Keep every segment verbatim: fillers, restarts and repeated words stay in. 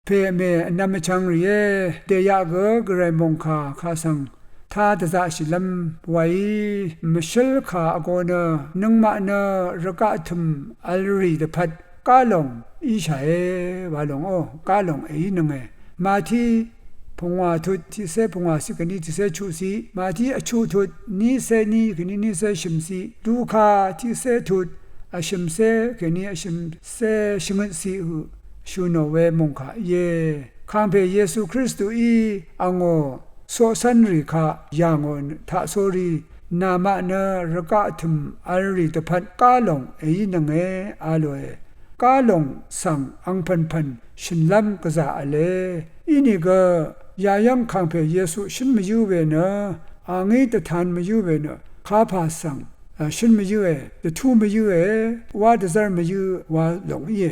pè mè vnvm vchvng rìé, dèyaq gø gvray mòngkà kaq svng tá dvzaqshìlv́m wàí mvshǿl kà vgō nø, nøngmaq nø rvgaq tø̀m vl rì dvpvt gálòng íshàe wa lòng ó, gálòng èínønge. Màtí pungwà tut tiqcé pungwà ciq kèní tiqcé chuqciq, Màtí vchuq tut nícé ní kèní nícé shø̀mciq, Luka tiqcé tut vshø̀mcé kèní vshø̀mcé shvngøtciq høq shø̀ nò we mòngkà íe. Kàngpè Yesu Kristuí angò coqcv́nrì kaq yà ngò taqsórí, namaq nø rvgaq tø̀m vl rì dvpvt gálòng èínønge a lòe. Gálòng svng angpv̀npv̀n shø̀nlv́m gvzà v̄le. Inìgø yayv́ng kàngpè Yesu shǿn mvyǿ we nø, a ngí dvtan mvyǿ we nø, kapà svng, a, shǿn mvyǿe, dvtú mvyǿe, wá dvzv́r mvyǿ wa lòng íe.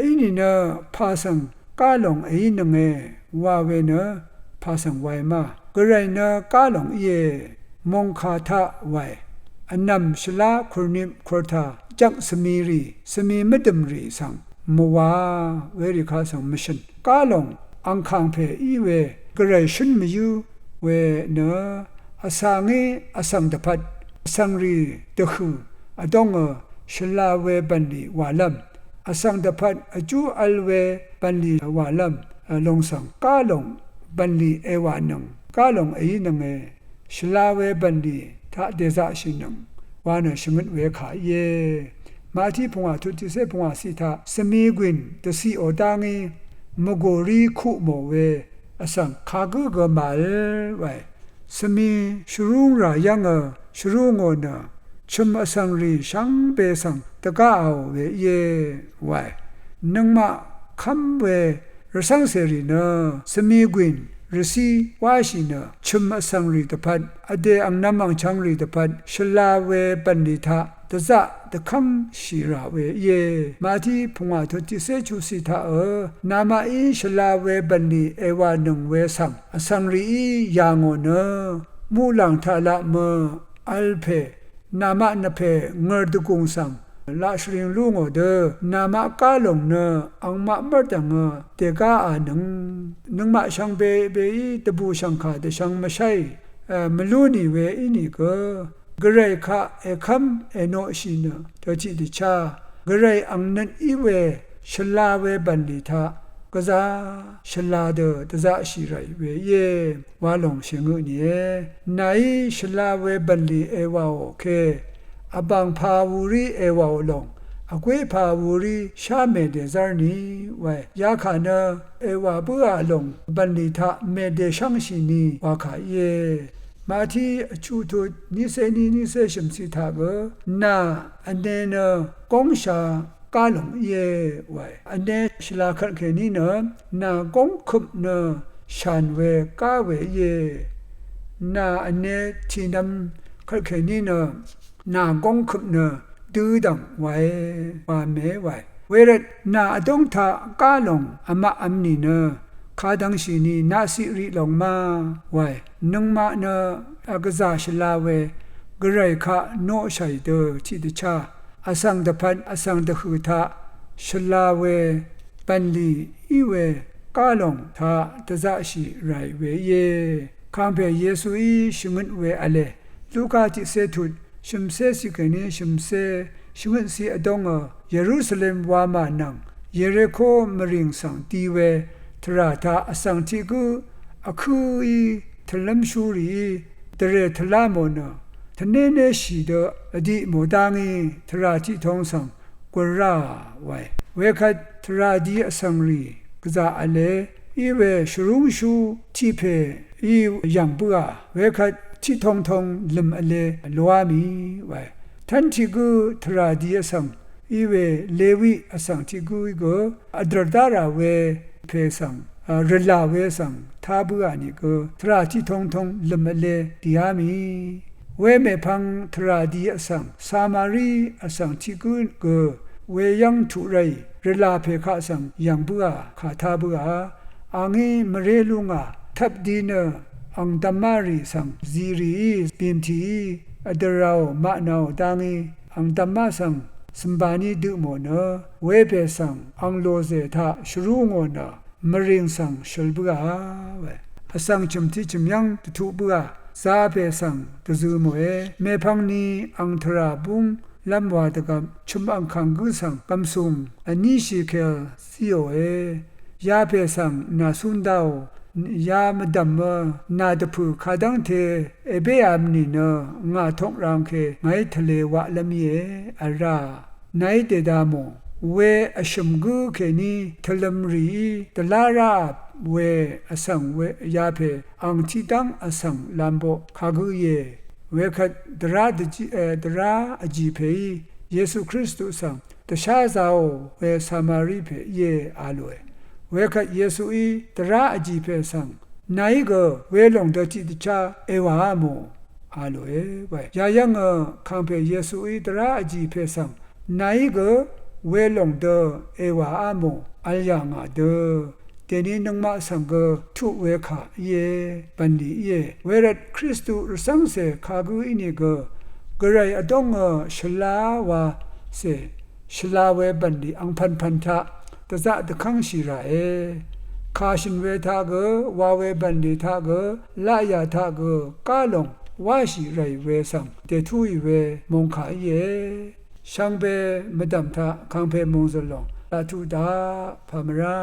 Inìnø pà svng gálòng èínønge wa we nø, pà svng wae ma. Gvray nø gálòng íe, mòngkà taq wae. Vnv̀m shvlá kùrnip kùrtà, jvk svmirì, svmi mvdø̀mrì svng mvwa werì kaq svng mvshø̀n. Gálòng angkàng pè í we, gvray shǿn mvyǿ we nø, vsa ngí vsvng dvpvt, vsvngrì dvhø̀ vdóngø shvla we bv̀nlì wàlv́m, vsvng dvpvt vjú vl we bv̀nlì wàlv́m, e, lòng svng gálòng bv̀nlì èwànøng, gálòng èínønge, shvla we bv̀nlì taq dèzaqshìnøng wa nø shvngøt we kà íe. Màtí pungwà tut tiqcé pungwà ciq taq, svmi gwìn dvciqò dá ngí mvgòrí kuq mò we vsvng kagǿ gø màvl wae. Svmi shvrúngrà yv́ngø shvrúngò nø, chø̀m vsvngrì shvngbe svng dvgáò we íe wae. Nøngmaq kv́m we rvcv́ngcèrì nø, svmi gwìn rvcí wáshì nø, chø̀m vsvngrì dvpvt, vdè angnvm angchvngrì dvpvt shvla we bv̀nlì taq dvzaq dvkv́ngshì rà we íe. Màtí pungwà tut tiqcé chuqciq taqø, namaqí shvla we bv̀nlì èwànøng we svng, vsvngrìí yà ngò nø, muqlàng taq laq mø vl pè, namaq nvpè ngø̀r dvgùng svng laq shvring lú ngò dø, namaq gálòng nø angmaq mv́rdv̀ngø dègáànøng, nøngmaq shvngbe beí dvbùshv̀ngkà dvshvng mvsháì, e, mvlú nì we ínìgø, gvray kaq èkv́m ènoqshì nø, dvtiqdvchá gvray angnøt í we, shvla we bv̀nlì taq gvzá shvla dø dvzaqshì ràì we íe wa lòng shèngø nìe. Nàí shvla we bv̀nlì èwàò ke, vbàngpā wurí èwàò lòng, vgwépā wurí shá mèdèzv́r ni wae. Yakà nø èwà bǿà lòng bv̀nlì taq mèdèshv́ngshì ni wa kà íe. Màtí vchuq tut nícé ní nícé shø̀mciq taq gø, nà vne nø góngsha gálòng íe wae. Vne shvla kvt kèní nø, nà góngkøp nø shàn we gá we íe. Nà vne tìnvm kvt kèní nø, nà góngkøp nø dødv̀ng wae, wa mèé wae. Wervt nà vdóng taq gálòng vmaq v̄m nìnø, kadvngshì ni naqciq riq lòng ma wae. Nøngmaq nø vgvzà shvla we, gvray kaq noqshàì dø tiqdvchá vsvng dvpvt vsvng dvhø̀ taq shvla we, bv̀nlì í we, gálòng taq dvzaqshì ràì we íe. Kàngpè Yesuí shvngøt we v̄le. Luka tiqcé tut shø̀mcé ciq kèní shø̀mcé shvngøtciq vdóngø, Yerusalem wamà nvng Yeriko mvrìng svng di we, tvrà taq vsvng tiq gǿ vkǿí tø̀lv́mshú rìí dvrè tvlá mò nø, tvnénéshì dø vdiq mò dá ngí tvrà tiqtong svng gùnráà wae. Wekvt tvrà di vsvngrì gvzà v̄le, iwe shvrúngshú tiq pèí yv̀ng bǿà, wekvt tiqtongtong lø̀m v̄le loá mì wae. Tv́n tiq gǿ tvrà di vsvng, iwe Lewi vsvng tiq gǿí gø vdv̀r dá rà we pè svng, a, rvlà we svng tá bǿà nìgø, tvrà tiqtongtong lø̀m v̄le dìá mì. Wemèpvng tvrà di vsvng, Samari vsvng tiq gǿ gø, weyv́ng tuq rèí, rvlà pè kaq svng yv̀ng bǿà, kà tá bǿà, a ngí mvré lú ngà, tvp di nø, ang dvmá rì svng, zì rìí, bìmtìí, vdø̀raò, maqnaò dá ngí, ang dvmá svng, sv̀mbaní dø mò nø, wepè svng, ang lòzè taq, shvrú ngò nø, mvrìng svng shøl bǿà we. Vsvng chø̀m tiq chø̀m yv́ng dvtuq bǿà, zapè svng dvzø mòe. Mèpvng ni ang tvrà búng lv́m wa dvgvp, chø̀m angkàng gǿ svng gv̀msùng vníshì kèvl zíòe. Yapè svng nà cúndáò, ya mvdv̀mø, nà dvpø̀ kadv́ngte èbéā mvnì nø, ngà tokrang ke ngàí tvlē waqlv́m íe, vrá. Nàí dèda mò, we vshø̀m gǿ kèní tvlø̄m rìí dvlá rávp we vsvng we yapè ang tiqdv́ng vsvng lamboq kagǿ íe. Wekvt dvrá dvji, e, dvrá vjì pèí Yesu Kristu svng dvsházāò we Samari pè íe a lòe. Wekvt Yesuí dvrá vjì pè svng, nàí gø welòng dø tiqdvchá èwàá mò a lòe wae. Yayv́ngø kàngpè Yesuí dvrá vjì pè svng, nàí gø welòng dø èwàá mò vl yà ngà dø, dèni nøngmaq svng gø tuq we kà íe, bv̀nlì íe. Wervt Kristu rvcv́ngcè kagǿ ínìgø, gvray vdóngø shvlá wa cè, shvla we bv̀nlì angpv̀npv̀n taq dvzaq dvkv́ngshì ràe. Kàshø̀n we taq gø, wa we bv̀nlì taq gø, laqyà taq gø, gálòng wáshì ràì we svng dètúì we mòngkà íe. Shvngbe mvdv̀m taq kàngpè mòngzø̀l lòng laq tuq daq pà mvrá.